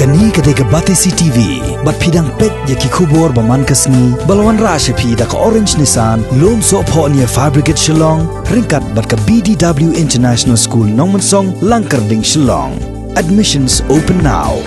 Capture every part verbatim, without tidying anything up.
Kane ka dei ka Batesi T V, bad phi dang peit ïa ki khubor ba man ka sngi, ba la wanrah sha phi da ka Orange Nissan, Lumsohphoh near Fire Brigade Shillong, ryngkat bad ka B D W International School Nongmensong, Langkyrding, Shillong. Admissions open now.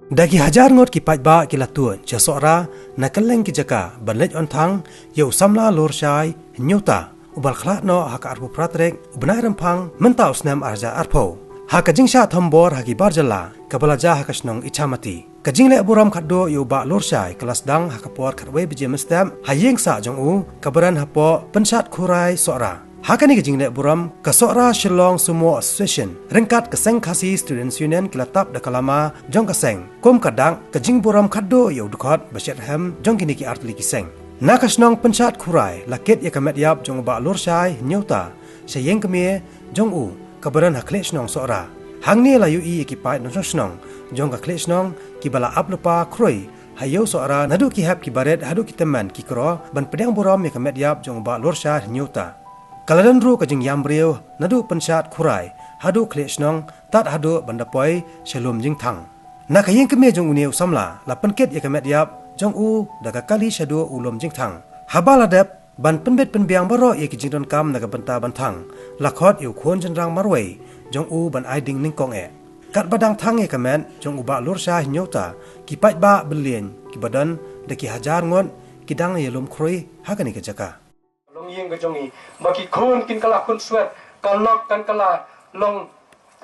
Da ki hajar ngut ki paidbah ki la tuid sha Sohra na kylleng ki jaka ban leit wanthang ïa u samla Lurshai Hynñiewta, uba la khlad noh ha ka arphew phra tarik u bnai Rymphang mynta u snem ar hajar arphew, ha ka jingshah thombor ha ki bar jylla kaba la jia ha ka shnong Ichamati. Ka jingleh burom khatduh ïa u Bah Lurshai ka la sdang ha ka por khatwei baje mynstep ha ïing sah jong u, kaba don hapoh Pynshat Khurai, Sohra. Ha kane ka jingleh burom, ka Sohra Shillong Sumo Association ryngkat ka Seng Khasi Students Union ki la tap da ka lama jong ka seng kum ka dak ka jingburom khatduh ïa u dkhot ba shitrhem jong kine ki artylli ki seng. Na ka shnong Pynshat Khurai la kit ïa ka met ïap jong u Bah Lurshai Hynñiewta sha ïing kmie jong u kaba don ha khlieh shnong Sohra. Hangne la ïohi ïa ki paid nongshong shnong jong ka khlieh shnong kiba la ap lypa khrui ha ïew Sohra, naduh ki hep ki barit haduh ki tymmen ki kro, ban pdiang burom ïa ka met ïap jong u Bah Lurshai Hynñiewta. Ka la don ruh ka jingïam briew naduh Pynshat Khurai haduh khlieh shnong, tad haduh ban da poi sha lum jingthang. Na ka ïing kmie jong une u samla la pynkit ïa ka met ïap jong u da ka kali shaduh u lum jingthang. Haba la dep ban pynbit pynbiang baroh ïa ki jingdonkam na ka bynta ban thang, la khot ïa u khun shynrang marwei jong u ban ai ding nyngkong eh. Katba dang thang ïa ka met jong u Bah Lurshai Hynñiewta, ki paidbah byllien kiba don da ki hajar ngut ki dang ïalum khrui ha kane ka jaka. Ka longïing ka jong ngi, ba ki khun kin kylla khun swet, ka lok kan kylla long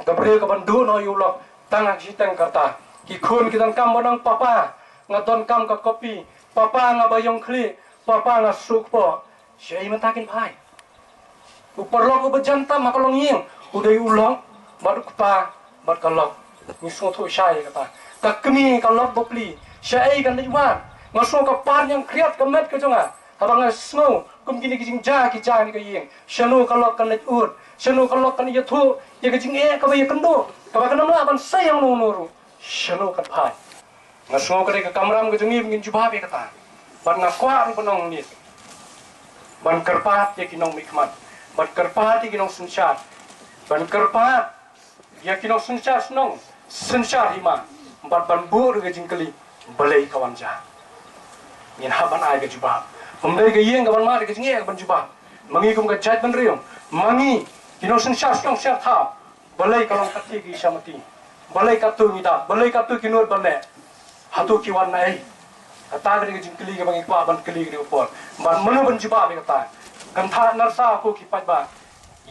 ka briew kaban duh noh ïa u lok tang ha ka shiteng. Kata ki khun ki donkam ban ong, "Papa, nga donkam ka kopi, papa, nga ba ïong khlieh, papa, nga suk po." Shaei mynta kin phai? U paralok uba jan tam ha ka longïing u dei u lok bad u kpa bad ka lok. Ngi sngewthuh shai ïa kata. Ka kmie ka lok bapli, shaei kan leit wad? Nga sngew ka par ñiangkhriat ka met ka jong nga haba nga sngew kum kine ki jingjia ki jia ha kane ka ïing. Shano ka lok kan leit ud? Shano ka lok kan ïathuh ïa ka jingeh kaba ïakynduh, kaba kan ym lah ban sei hangno hangno ruh? Shano kan phai? Nga sngew ka dei ka kamram ka jong ngi ba ngin jubab ïa kata. Bad nga kwah ruh ban ong hangne, ban kyrpad ïa ki nongmihkhmat, ban kyrpad ïa ki nongsynshar, ban kyrpad ïa ki nongsynshar shnong, synshar hima, bad ban buh ruh ka jingkylli, balei ka wan jia? Ngin hap ban ai ka jubab. Ym dei ka ïing kaban mad ïa ka jingeh kaban jubab. Ma ngi kum ka jaitbynriew, ma ngi ki nongsynshar shnong synshar thaw, balei ka long katei ka Ichamati? Balei katto ngi dap? Balei katto ki nud ban leh? Hato ki wan naei? Kata ka dei ka jingkylli kaba ngi kwah ban kylli ka dei ka por. Bad mano ban jubab ïa kata? Kynthah narsa, ko ki paidbah,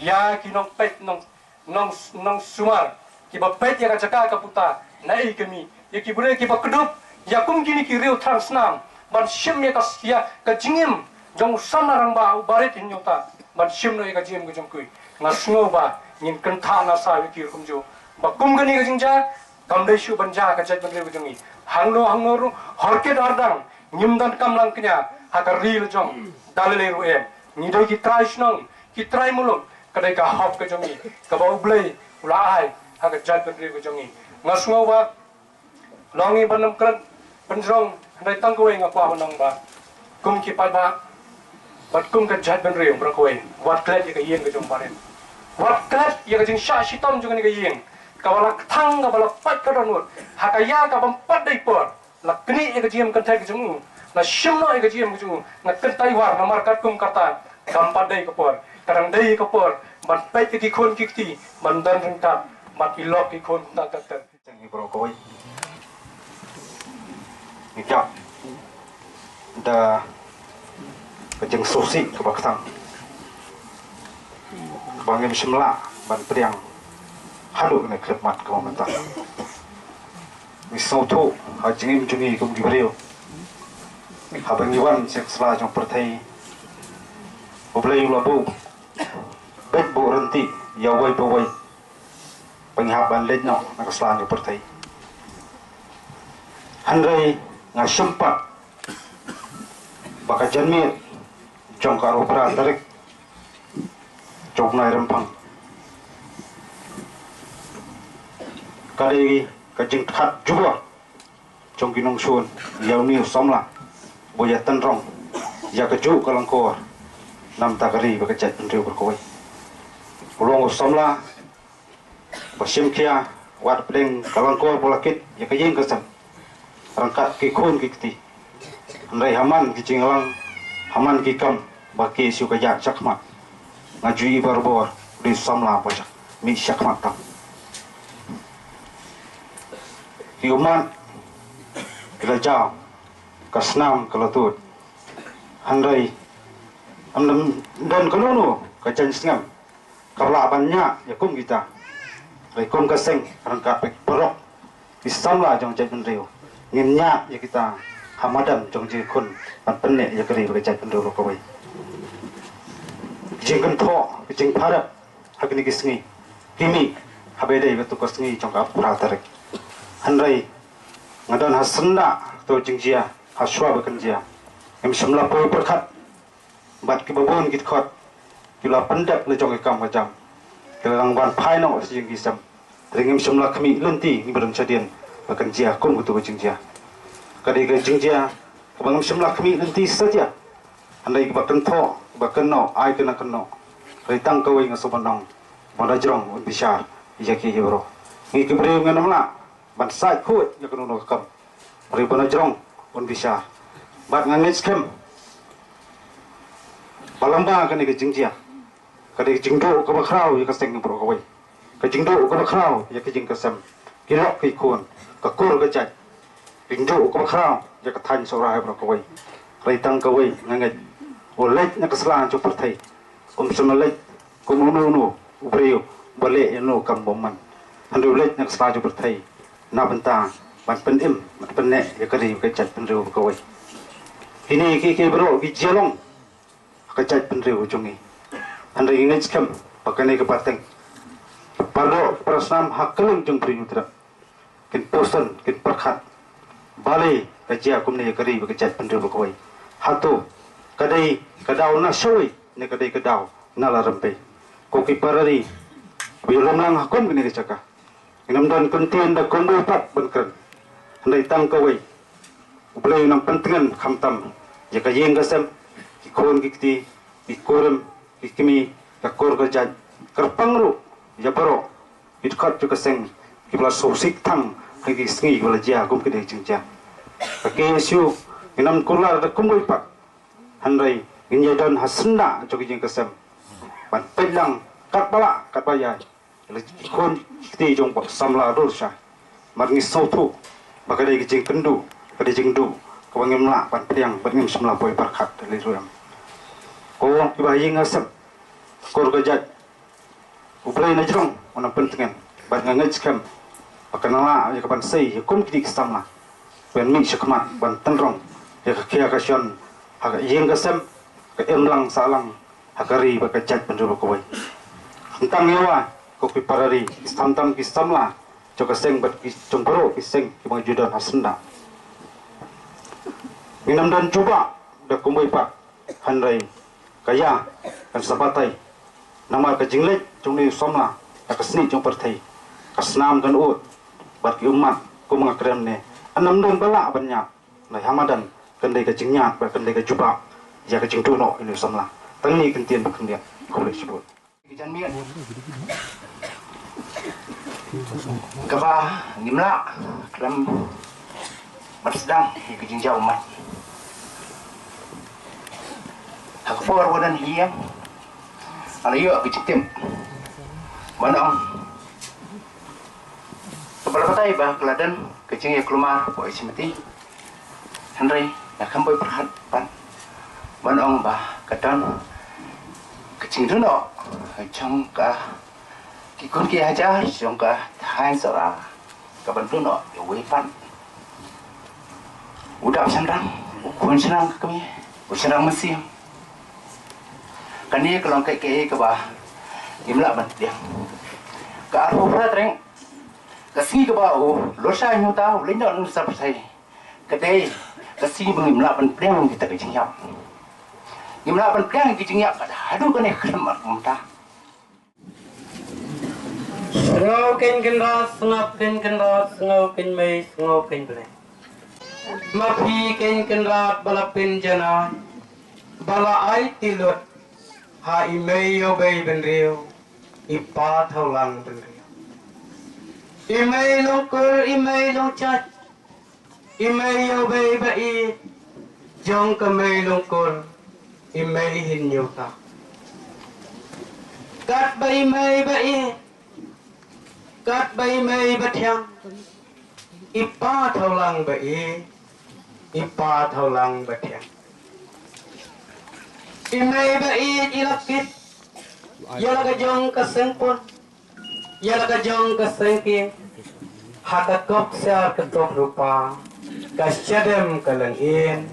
ïa ki nongpeit, nong, nong, nongsumar kiba peit ïa ka jaka ka puta, naei ka mih? Ïa ki briew kiba kdup ïa kum kine ki riew thrang snam ban shim ïa ka, ïa ka jingim jong u samla rangbah u Bah Lurshai Hynñiewta, ban shim noh ïa ka jingim ka jong ki. Nga sngew ba ngin kynthah narsa ïa ki ruh kumjuh, ba kum kane ka jingjia kam dei shuh ban jia ha ka jaitbynriew ka jong ngi. Hangno hangno ruh, horkit hordang, ngim donkam lang kñia ha ka ri la jong. Da lei lei ruh em, ngi dei ki trai shnong, ki trai muluk, ka dei ka hok ka jong ngi kaba U Blei u la ai ha ka jaitbynriew ka jong ngi. Nga sngew ba long ngi ban ym kren pynjrong, hynrei tang kawei nga kwah ban ong ba kum ki paidbah bad kum ka jaitbynriew baroh kawei, wat klet ïa ka ïing ka jong barit. Wat klet ïa ka jingshah shitom jong kane ka ïing kaba la kthang, kaba la pait ka dohnud ha ka ïa kabym pat dei por. La knieh ïa ka jingim kynthei ka jong u, la shim noh ïa ka jingim ka jong u. Nga kynthei war namar katkum kata kam pat dei ka por. Ka dang dei ka por ban peit ïa ki khun ki kti ban don ryngkat, ban ïalok ki khun kumta ter ter. Jong ngi baroh kawei ngi ïap da ka jingsngewsih kaba kthang, kaba ngim shym lah ban pdiang haduh kane ka khyllipmat kaba mynta. Ngi sngewthuh ha jingim jong ngi kum ki briew, haba ngi wan sha ka sla jong pyrthei, U Blei u la buh beit buh ryntih ïa uwei pa uwei ba ngi hap ban leit noh na ka sla jong pyrthei. Hynrei nga shim pat ba ka janmiet jong ka arphew phra tarik jong u bnai Rymphang ka dei ka jingkhat jubor jong ki nongshun ïa une u samla ba ïa tynrong ïa kajuh ka lyngkor na bynta ka ri bad ka jaitbynriew baroh kawei. U long u samla ba shim khia, Wat pdeng ka langkor ba la kit ïa ka ïing ka sem ryngkat ki khun ki kti. Hynrei ha man ki jingïalang, ha man ki kam ba K S U ka ïaid shakhmat, nga ju ïohi barabor u dei u samla ba ïaid mih shakhmat tam. Ki ummat ki la jaw, ka snam ka la tuid. Hynrei ym don kano kano ka jaiñ sngem kaba lah ban ñiah ïa kum kita. Hynrei kum ka seng ryngkat bad baroh ki samla jong ka jaitbynriew, ngin ñiah ïa kita ha madan jong ka jingkhun ban pynneh ïa ka ri bad ka jaitbynriew baroh kawei. Ka jingkynthoh, ka jingpyrkhat ha kine ki sngi ki mih haba ïadei bad katu ka sngi jong ka arphew phra tarik. Hynrei nga don ha syndah kato ka jingjia ha shuwa ba kan jia. Ngim shym la poi pyrkhat bad kiba bun ki dkhot ki la pyndep la jong ki kam ka jam, ki la dang ban phai noh sha ïing ki sem. Hynrei ngim shym la khmih lynti, ngi ba don shadien ba kan jia kum katu ka jingjia. Ka dei ka jingjia kaba ngim shym la khmih lynti satia. Hynrei kaba kynthoh, kaba kynnoh, ai kynnoh kynnoh. Hynrei tang kawei nga sngewbha ban ong, ba u nongïalam un bishar ïa ki, ïa baroh. Ngi ki briew ngim lah ban sait khuid ïa kano kano ka kam. Hynrei ba u nongïalam un bishar. Bad nga ngeit skhem ba lyngba kane ka jingjia, ka dei ka jingduh kaba khraw ïa ka seng baroh kawei. Ka jingduh kaba khraw ïa ka ïing ka sem, ki lok ki khun, ka kur ka jait. Ka jingduh kaba khraw ïa ka thaiñ Sohra baroh kawei. Hynrei tang kawei nga ngeit, u leit na ka sla jong pyrthei, um shym la leit kum uno uno u briew ba leh ïa uno u kam bymman. Hynrei u leit na ka sla jong pyrthei na bynta ban pynim, ban pynneh ïa ka ri bad ka jaitbynriew baroh kawei. Kine kiei kiei baroh ki jia long ha ka jaitbynriew jong ngi. Hynrei ngi ngeit skhem ba kane ka pateng, para doh para snam ha kylleng jong Bri Hynñiewtrep kin pyrshang, kin pyrkhat, balei ka jia kumne ïa ka ri bad ka jaitbynriew baroh kawei. Hato ka dei ka daw na shawei ne ka dei ka daw na la rympei? Ko ki para ri ba ïalum lang ha kum kane ka jaka, ngin ym don kyntien da kumwei pat ban kren. Hynrei tang kawei, U Blei un nang pyntngen khamtam ïa ka ïing ka sem, ki khun ki kti, ki kurim ki kmie, ka kur ka jait, kyrpang ruh ïa baroh ki dkhot jong ka seng kiba la sngewsih thang ha ki sngi kiba la jia kum kine ki jingjia. Ka K S U ngin ym kular da kumwei pat, hynrei ngin ïa don ha syndah jong ka ïing ka sem ban peit lang katba lah katba ïaid ïa ki khun ki kti jong u samla Rul Shai. Namar ngi sngewthuh ba ka dei ka jingkynduh, ka dei ka jingduh kaba ngim lah ban pdiang bad ngim shym la poi pyrkhat lei ruh em. Ko kiba ha ïing ha sem, kur ka jait, U Blei na jrong un nang pyntngen bad nga ngeit skhem ba kan nang lah ïa ka ban sei ïa kum kine ki samla ban mih shakhmat ban tynrong ïa ka khia ka shon ha ka ïing ka sem, ka imlang sahlang ha ka ri bad ka jaitbynriew baroh kawei. Tang ïa wei ko ki para ri, ki samtam ki samla jong ka seng bad ki jong baroh ki seng kiba nga ju don ha syndah. Ngin ym don jubab da kumwei pat, hynrei ka ïa kan sa batai. Namar ka jingleit jong une u samla ha ka snieh jong pyrthei, ka snam kan ud bad ki ummat kum nga kren ne, kan ym don ba lah ban ñiad. Nai ha madan kan dei ka jingñiad bad kan dei ka jubab ïa ka jingduh noh ïa une u samla. Tang kine ki kyntien ba khyndiat. Khublei shibun. Ki janmiet kaba ngim lah khlem ban sdang ïa ka jingjia ummat. Ha ka por ba don hi ïa nga la ïoh ka jingtip ban ong kaba la batai ba ka la don ka jingïakhun mar po i simiti. Hynrei nga khlem poi pyrkhat pat ban ong ba ka don ka jingduh noh jong ka, ki khun ki hajar jong ka thaiñ Sohra ka ban duh noh ïa uwei pat u dap shynrang, u khun shynrang ka kmie, u shynrang mynsiem. Kane ka long kaei kaei kaba ngim lah ban pdiang. Ka arphew phra tarik, ka sngi kaba u Lorshai Hynñiewta u leit noh na nuksa pyrthei, ka dei ka sngi ba ngim lah ban pdiang kita ki jingïap. Ngim lah ban pdiang ki jingïap kat haduh kane khlem ar kumta. Sngew kein Kynrad, sngap kein Kynrad, sngew kein mei, sngew kein Blei. Ma phi kein Kynrad ba la pynjanai, ba la ai tilut ha i mei ïew bei bynriew, i pa thawlang bynriew. I mei longkur, i mei longchach, i mei ïawbei ba ïeit, jong ka mei longkur, i mei hin ñiewta. Katba i mei ba ïeit, katba i mei ba thiang, i pa thawlang ba ïeit, i pa thawlang ba thiang. I mei ba ïeit i la kit ïa la ka jong ka sengpon, ïa la ka jong ka sengkieng, ha ka kop siar ka kop rupa, ka shadem ka lyngin,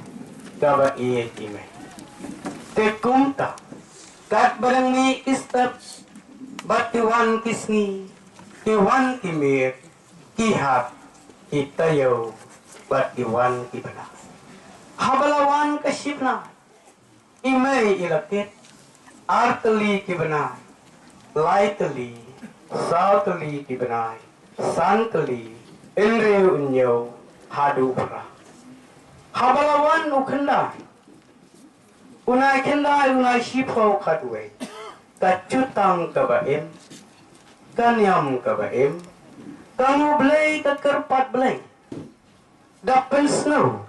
kaba ïeit i mei. Te kumta, katba dang mih ki step, bad ki wan ki sngi, ki wan ki miet, ki hap, ki taïew, bad ki wan ki bnai. Haba la wan ka shibnai, i mei i la kit, ar tylli ki bnai, lai tylli, saw tylli ki bnai, san tylli, hynriew hynñiew, haduh phra. Haba la wan u khyndai, u nai khyndai, u nai shiphew khatwei, ka jutang kaba im, ka niam kaba im, ka nguh Blei ka kyrpad Blei. Da pynsngew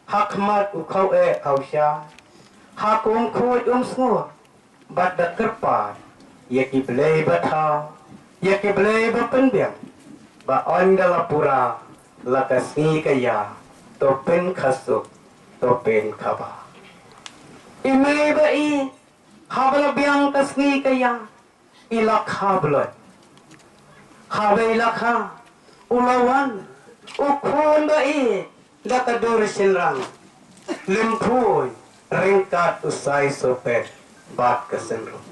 ha khmat u khaw eh khaw shai, ha kum khuid um sngur, bad da kyrpad ïa ki blei ba thaw, ïa ki blei ba pynbiang, ba ynda la pura la ka sngi ka ïa, to pynkhasuk, to pynkhaba. I mei ba ïeit, haba la biang ka sngi ka ïa, i la kha blood. Haba i la kha, u la wan u khun ba ïeit da ka dur shynrang, lymphuid, ryngkat u sai sopet bad ka synrum.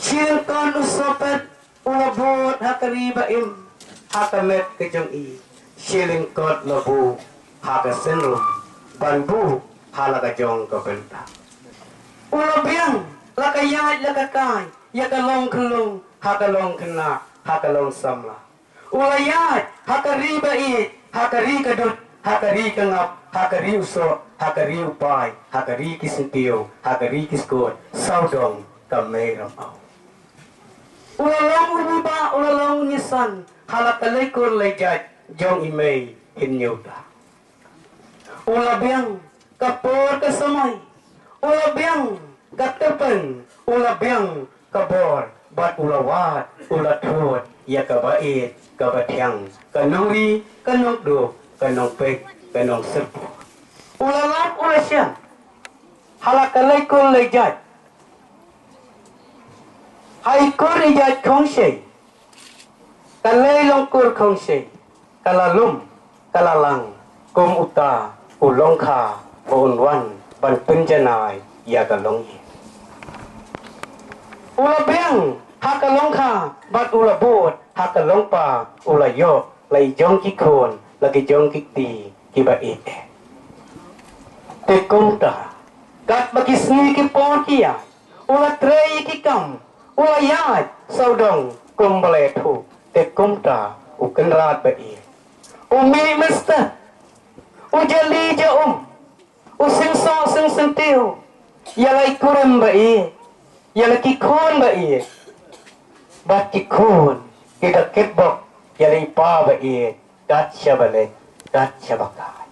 Shi lyngkot u sopet u la bud ha ka ri ba im, ha ka met ka jong i. Shi lyngkot la buh ha ka synrum, ban buh ha la ka jong ka bynta. U la biang la ka ïaid la ka kai, ïa ka long khyllung, ha ka long khynnah, ha ka long samla. U la ïaid ha ka ri ba ïeit, ha ka ri ka dud, ha ka ri ka ngap, ha ka ri u soh, ha ka ri u pai, ha ka ri ki syntiew, ha ka ri ki skut, sawdong ka mei Ramaw. U la long u nibah, u la long u nisan ha la ka leikur leijait jong i mei Hynñiewta. U la biang ka por ka samoi, u la biang ka tyrpeng, u la biang ka bor, bad u la wad, u la thut ïa kaba ïeit, kaba thiang, ka nongri, ka nongkdup, ka nongpeit, ka nongsyrpuh. U la lap, u la shem ha la ka leikur leijait, ha i kur i jait khongshei, ka lei longkur khongshei, ka la lum, ka la lang, kum uta u longkha ba un wan ban pynjanai ïa ka longïing. U la biang ha ka longkha bad u la bud ha ka longpa, u la ïoh la i jong ki khun, la ki jong ki kti kiba ïeit. Te kumta, katba ki sngi ki por ki ïaid, u la trei ïa ki kam, u la ïaid sawdong kum ba la ïathuh. Te kumta u Kynrad ba ïeit u mih mynstep, u jali ja um, u sngewsoh sngewsyntiew ïa la i kurim ba ïeit, ïa la ki khun ba ïeit. Bad ki khun ki da kitbok ïa la i pa ba ïeit, kat shaba leit, kat shaba kai.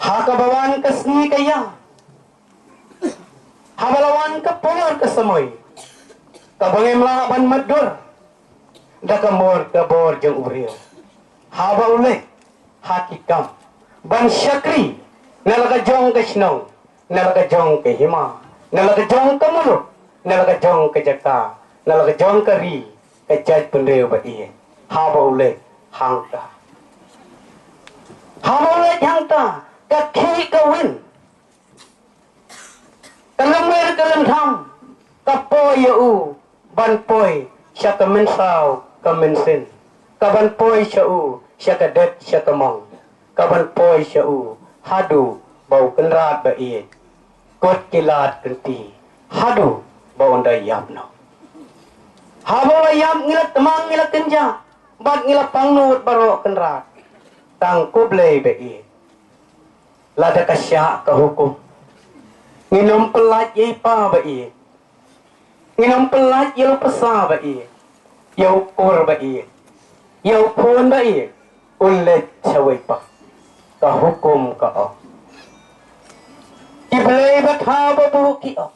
Ha kaba wan ka sngi ka ïa, haba la wan ka por ka samoi, kaba ngim lah ban mutdur da ka mur ka bor jong u briew, haba u leit ha ki kam ban shakri, na la ka jong ka shnong, na la ka jong ka hima, na la ka jong ka muluk, na la ka jong ka jaka, na la ka jong ka ri, ka jaitbynriew ba ïeit, haba u leit hangta, haba u leit hangta, ka khih ka win, ka lyngngoh ka lyngngoh, ka poi ïa u ban poi sha ka mynsaw ka mynsiem, ka ban poi sha u sha ka det sha ka mong, ka ban poi sha u haduh ba u Kynrad ba ïeit, kut ki lad kynti, haduh ba un da ïap noh. Haba u la ïap, ngi la tmang, ngi la kynjah bad ngi la pangnud baroh Kynrad. Tang ko Blei ba ïeit, lada ka shah ka hukum, ngin ym pyllait ïa i pa ba ïeit, ngin ym pyllait ïa la u pasa ba ïeit, ïa u ur ba ïeit, ïa u khun ba ïeit, u leit shawei pat. Ka hukum ka ong, ki blei ba thaw ba buh ki ong,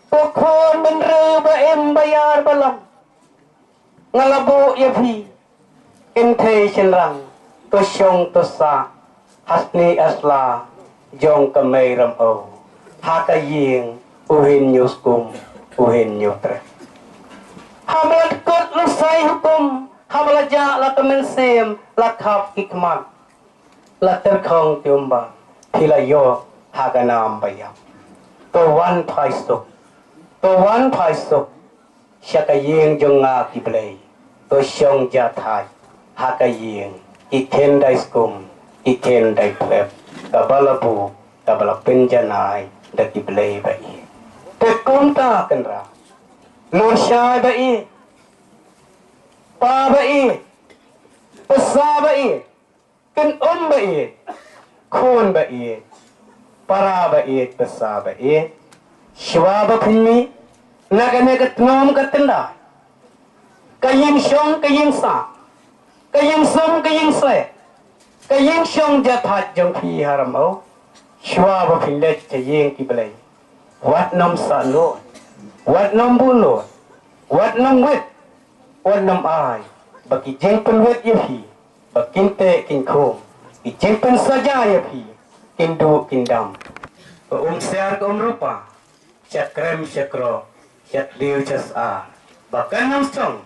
ko khun bynriew ba im ba ïar ba lam, nga la buh ïa phi kynthei shynrang, to shong to sah ha snieh ha sla jong ka mei Ramew, ha ka ïing u Hynñiewskum u Hynñiewtrep. Haba la dkut la sai hukum, haba la jah la ka mynsiem, la khap ki khmat, la tyrkhong ki umba, phi la ïoh ha ka nam ba ïap. To wan phai suk, to wan phai suk sha ka ïing jong nga ki blei, to shong ja thait ha ka ïing, ki khyndai skum, ki khyndai trep, kaba la buh, kaba la pynjanai da ki blei ba ïeit. Te kumta Kynrad, Lurshai ba ïeit, pa ba ïeit, basa ba ïeit, kynum ba ïeit, khun ba ïeit, para ba ïeit, basa ba ïeit. Shuwa ba phin mih na kane ka tnum ka tyndai, ka ïing shong ka ïing sah, ka ïing sum ka ïing sleh, ka ïing shong ja thait jong phi ha Ramew, shuwa ba phin leit sha ïing ki blei, wat nym sah lut, wat nym buh lut, wat nym wit, wat nym ai ba ki jingpynwit ïa phi, ba kin teh kin khum, ki jingpynsaja ïa phi, kin duh kin dam. Ka umsiar ka umrupa, sha krem sha krok, sha tdiew sha sar, ba kan nym shong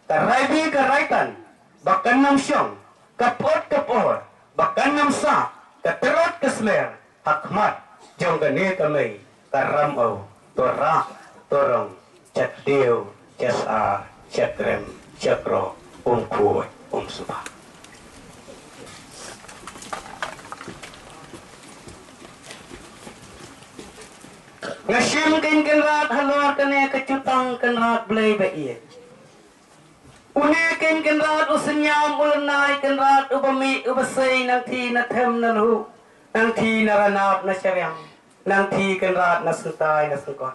ka raibi ka raitan, ba kan nym shong ka pyut ka pyrthei, ba kan nym sah ka tyrut ka smer ha khmat jong kane ka mei ka Ramew. To rah to rong sha tdiew sha sar, sha krem sha krok, um khuid um suba. Nga shim kein Kynrad halor kane ka jutang Kynrad Blei ba ïeit. Une kein Kynrad u synñiam u lynnai, Kynrad uba mih uba sei, nangthie na them na lhuh, nangthie na ranab na shariang, nangthie Kynrad na sngewtai na sngewkot.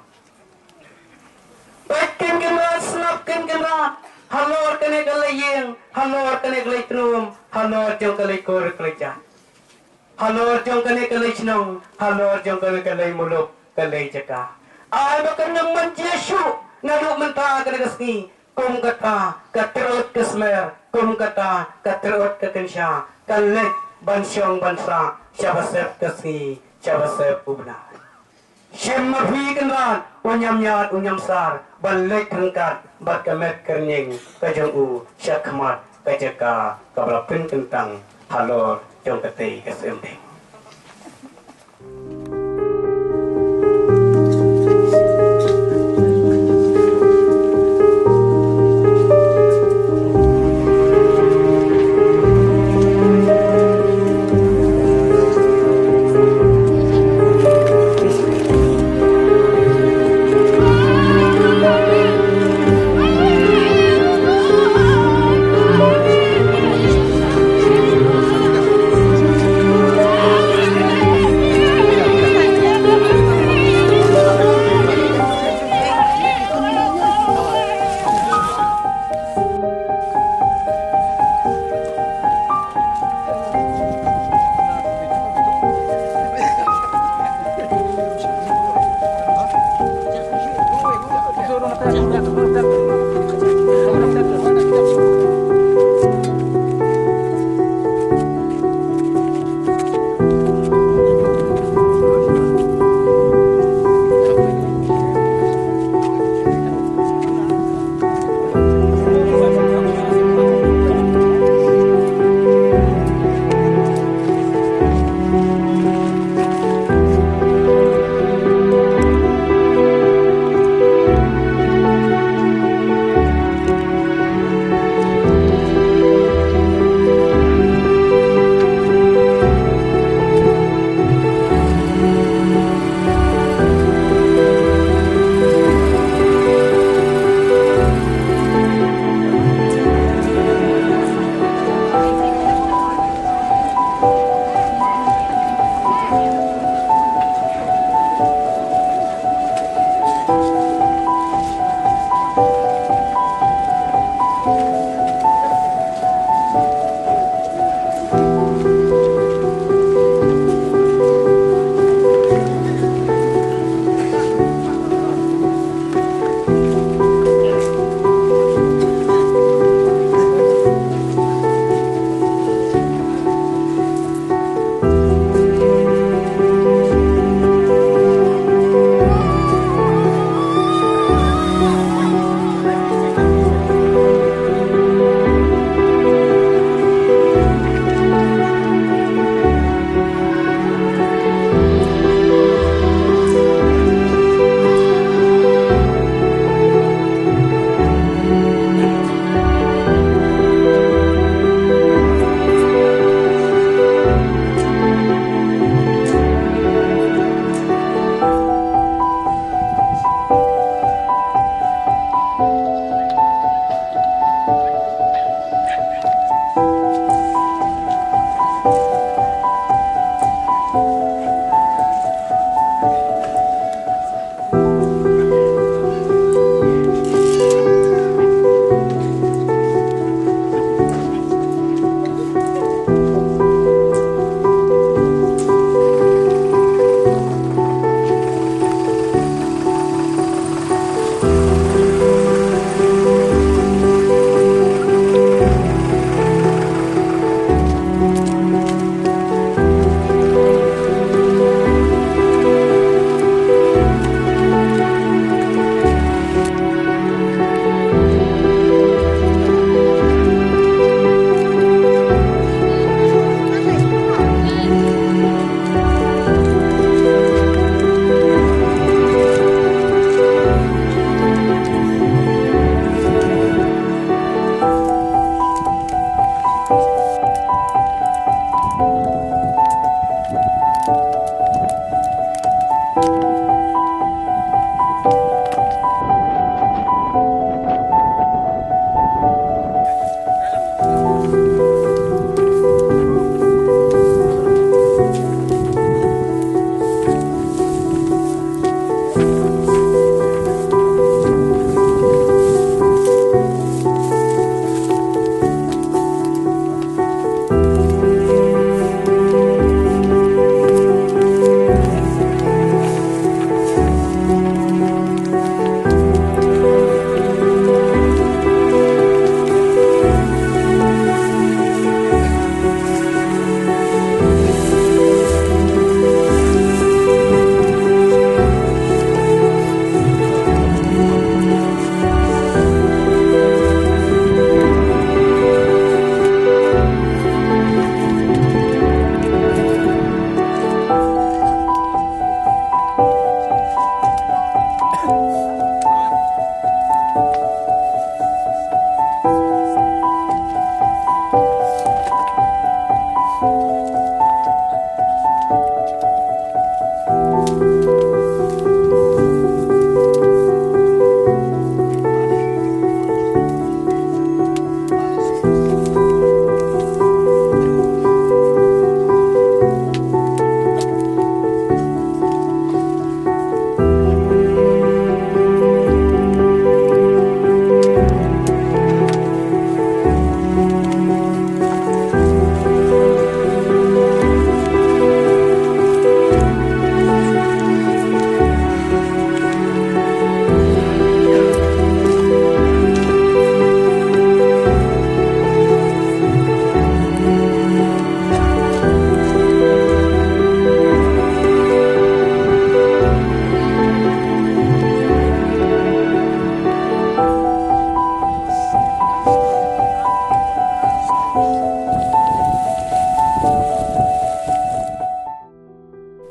Peit kein Kynrad, sngap kein Kynrad halor kane ka lei ïing, halor kane ka lei tnum, halor jong ka lei kur ka lei jait, halor jong kane ka lei shnong, halor jong kane ka lei muluk, ka lei jaka. Ai ba kan nym man jia shuh naduh mynta kane ka sngi, kum kata ka tyrut ka smer, kum kata ka tyrut ka kynsha, kan leit ban shong ban sah sha ba sep ka sngi, sha ba sep u bnai. Shim ma phi Kynrad, u ñiamñiat u ñiamsar, ban leit ryngkat bad ka met ka rynïeng ka jong u sha khmat ka jaka kaba la pynkyntang halor jong katei ka symdei.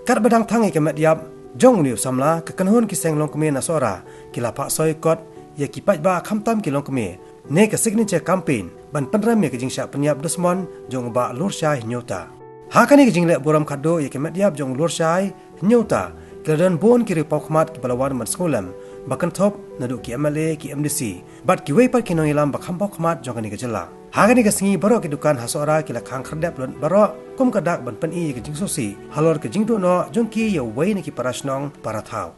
Katba dang thang ïa ka met ïap jong une u samla, ka kynhun ki seng longkmie na Sohra ki la phah soi kot ïa ki paidbah khamtam ki longkmie ne ka signature campaign ban pynrem ïa ka jingshah pynïap dusmon jong u Bah Lurshai Hynñiewta. Ha kane ka jingleh burom khatduh ïa ka met ïap jong u Lurshai Hynñiewta, ki la don bun ki riewpawkhmat kiba la wan ban sngewlem ba kynthup naduh ki M L A, ki M D C bad kiwei pat ki nongïalam ba kham pawkhmat jong kane ka jylla. Ha kane ka sngi baroh ki dukan ha Sohra ki la khang khyrdep lut baroh kum ka dak ban pyni ïa ka jingsngewsih halor ka jingduh noh jong ki ïa uwei na ki para shnong para thaw.